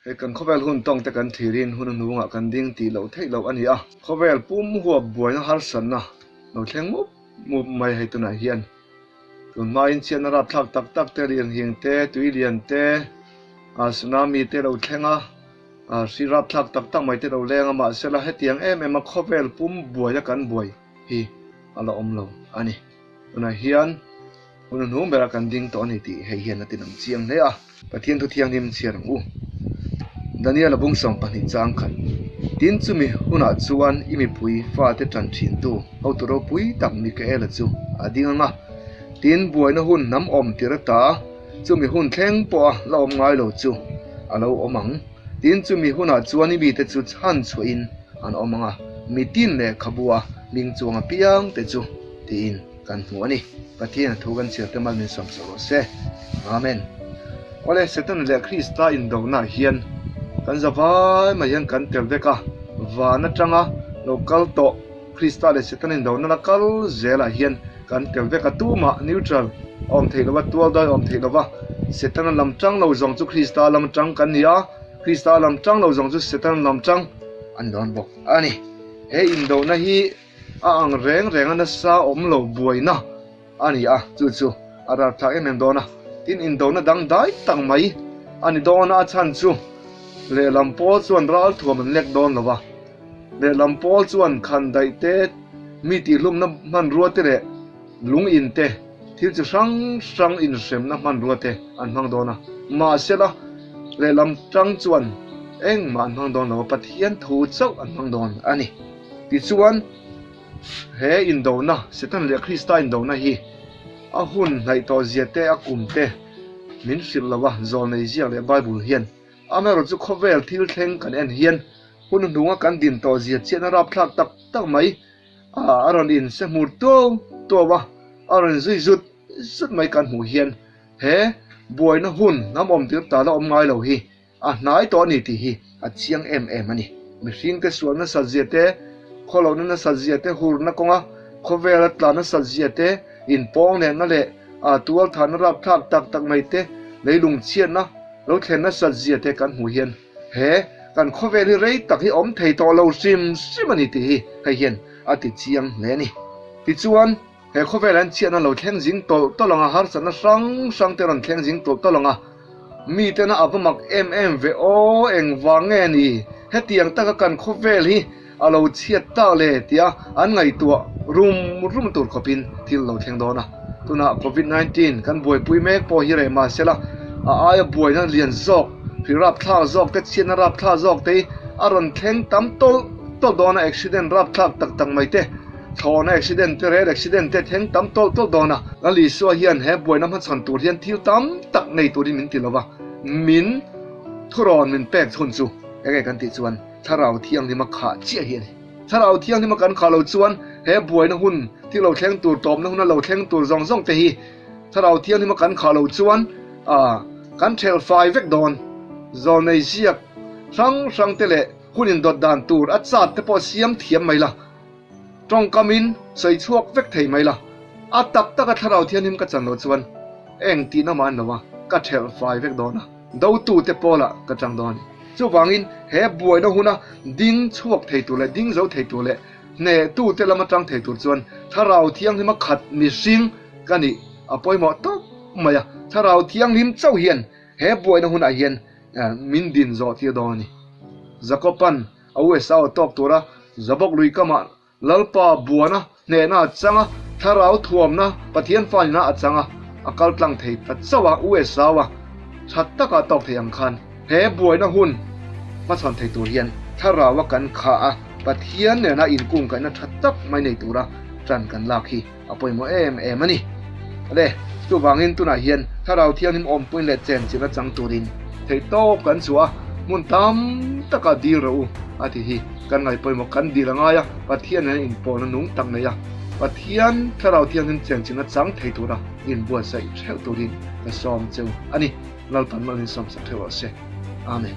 Hei kan khawvel hun tawng te kan thlirin hun a hnungah kan ding tih loh theih loh a ni a. Khawvel pum huap buaina harsatna lo thleng mup mup mai hei tunah hian tun hmain chhiatna rapthlak tak tak te, lianghing te, tui lian te, tsunami te lo thleng a, hri rapthlak tak tak mai te lo leng a mahsela hetiang em em a khawvel pum buaia kan buai hi a la awm lo a ni. Tunah hian hun a hnung berah kan ding tawh a ni tih hei hian a ti lang chiang hle a. Pathian thu thianghlim chhiar ang u. Daniel a bung 20 chang khat. Tin chumi hunah chuan i mipui fate tan thintu hotu ropui tak Mikaela chu a ding ang a. Tin buaina hun hnam awm tir ata chumi hun thleng pawha la awm ngai lo chu a lo awm ang. Tin chumi hunah chuan i mite chu chhan chhuahin an awm ang a, mitin lehkhabua hming chuang apiang te chu tiin kan hmu a ni. Pathian a thu kan chhiar te mal min sawm sak rawh se. Amen. Awle, Satan leh Krista indona hian kan za vai mai hian kan tel vek a, van atanga lo kal tawh Krista leh Satan indona la kal zelah hian kan tel vek a, tumah neutral a awm theih lova, tual dai a awm theih lova, Setana lam tang lo zawng chu Krista lam tang kan ni a, Krista lam tang lo zawng chu Setana lam tang a ni dawn bawk a ni. He indona hi a ang reng reng a nasa awm lo buaina a ni a, chu chu a ralthlak em em dawn a. Tin, indona dang dai tak mai a ni dawn a, a chhan chu lehlam pawl chuan ralthuam an lek dawn lo va, lehlam pawl chuan khan daih te, mi tihhlumna hmanrua te leh lung in te, thil chi hrang hrang inhremna hmanrua te an hmang dawn a. Mahsela, lehlam tang chuan engmah an hmang dawn lo a, Pathian thu chauh an hmang dawn a ni. Tichuan, he indona, Satan leh Krista indona hi a hun hnaih tawh zia te, a kum te min hrilh lo a, zawlnei ziak leh Bible hian. Amaherawhchu chu khawvel thil thleng kan en hian hun hnunga kan din tawh zia chiahna rapthlak tak tak mai a rawn inse hmur tuau tuau a, a rawn zui zut zut mai kan hmuh hian he buaina hun hnam awm tir ta la awm ngai lo hi A hnai tawh a ni tih hi a chiang em em a ni. Mihringte sual nasat zia te, khawlohna nasat zia te, hurna kawnga khawvela tla nasat zia te, inpawng nehna leh tualthahna rapthlak tak tak mai te, leilung chhiatna lo thlen nasat zia te kan hmuh hian he kan khawvel hi rei tak hi awm thei tawh lo hrim hrim a ni tih hi hei hian a ti chiang hle a ni. Tichuan. He khawvel an chhiatna lo thleng zing tawlh tawlh ang a, harsatna hrang hrang te rawn thleng zing tawlh tawlh ang a, mite na a va mak em em ve aw, engvang nge ni hetiang taka kan khawvel hi a lo chhiat tak le tia an ngaihtuah rum rum tur khawpin thil lo thleng dawn a. Tunah Covid 19 kan buaipui mek pawh hi reh mahsela a aia buaina lian zawk, hri rapthlak zawk te, chhiatna rapthlak zawk te hi a rawn thleng tam tawlh tawlh dawn a, accident rapthlak tak tak mai te, Thlawhna accident te rel accident te thleng tam tawlh tawlh dawn a. Lal Isua hian he buaina hmachhawn tur hian thil tam tak nei turin min ti lo va, min thurawn min pek chhun chu enge kan tih chuan Thlarau Thianghlima khah chiah hi a ni. Thlarau Thianghlima kan khah lo chuan he buaina hun thil lo thleng tur, tawpna huna lo thleng tur zawng zawng te hi Thlarau Thianghlima kan khah lo chuan kan thelh fai vek dawn. Zawlnei ziak hrang hrang te leh hun indawt dan tur a chat te pawh siam thiam mai la. Tawngkamin sawi chhuak vek thei mai la, a tak taka thlarau thianghlim ka chan loh chuan eng tihna mah an lo a, ka thelh fai vek dawn a, dotute pawlah ka tang dawn a ni. Chuvangin he buaina huna ding chhuak thei tur leh ding zo thei tur leh hnehtute lama tang thei tur chuan thlarau thianghlima khat mihring ka nih a pawimawh tawp mai a, thlarau thianghlim chauh hian he buaina hunah hian min din zawh tir dawn a ni. Jakoban A USA aw tawk tura Zabawk lui kamah Lalpa buana hnehna a chang a, thlarau thuamna Pathian fa nina a chang a, a kal tlang thei ta chauh a, USA a tha taka tawk thei ang khan he buaina hun hmachhawn thei tur hian thlarau a kan khah a, Pathian nena inkungkaihna tha tak mai nei tura tan kan lak hi a pawimawh em em a ni. Le, chuvangin tunah hian Thlarau Thianghlim awmpuiin leh chenchilh a chang turin theihtawp kan chhuah a, hmun tam taka dil rawh u a ti hi kan ngaih pawimawh kan dil a ngai a, Pathian nen inpawlna nung tak nei a, Pathian Thlarau Thianghlim chenchilhna chang thei tura inbuatsaih theuh turin ka sawm cheu a ni. Lalpan malin sawmsak theuh rawh se. Amen.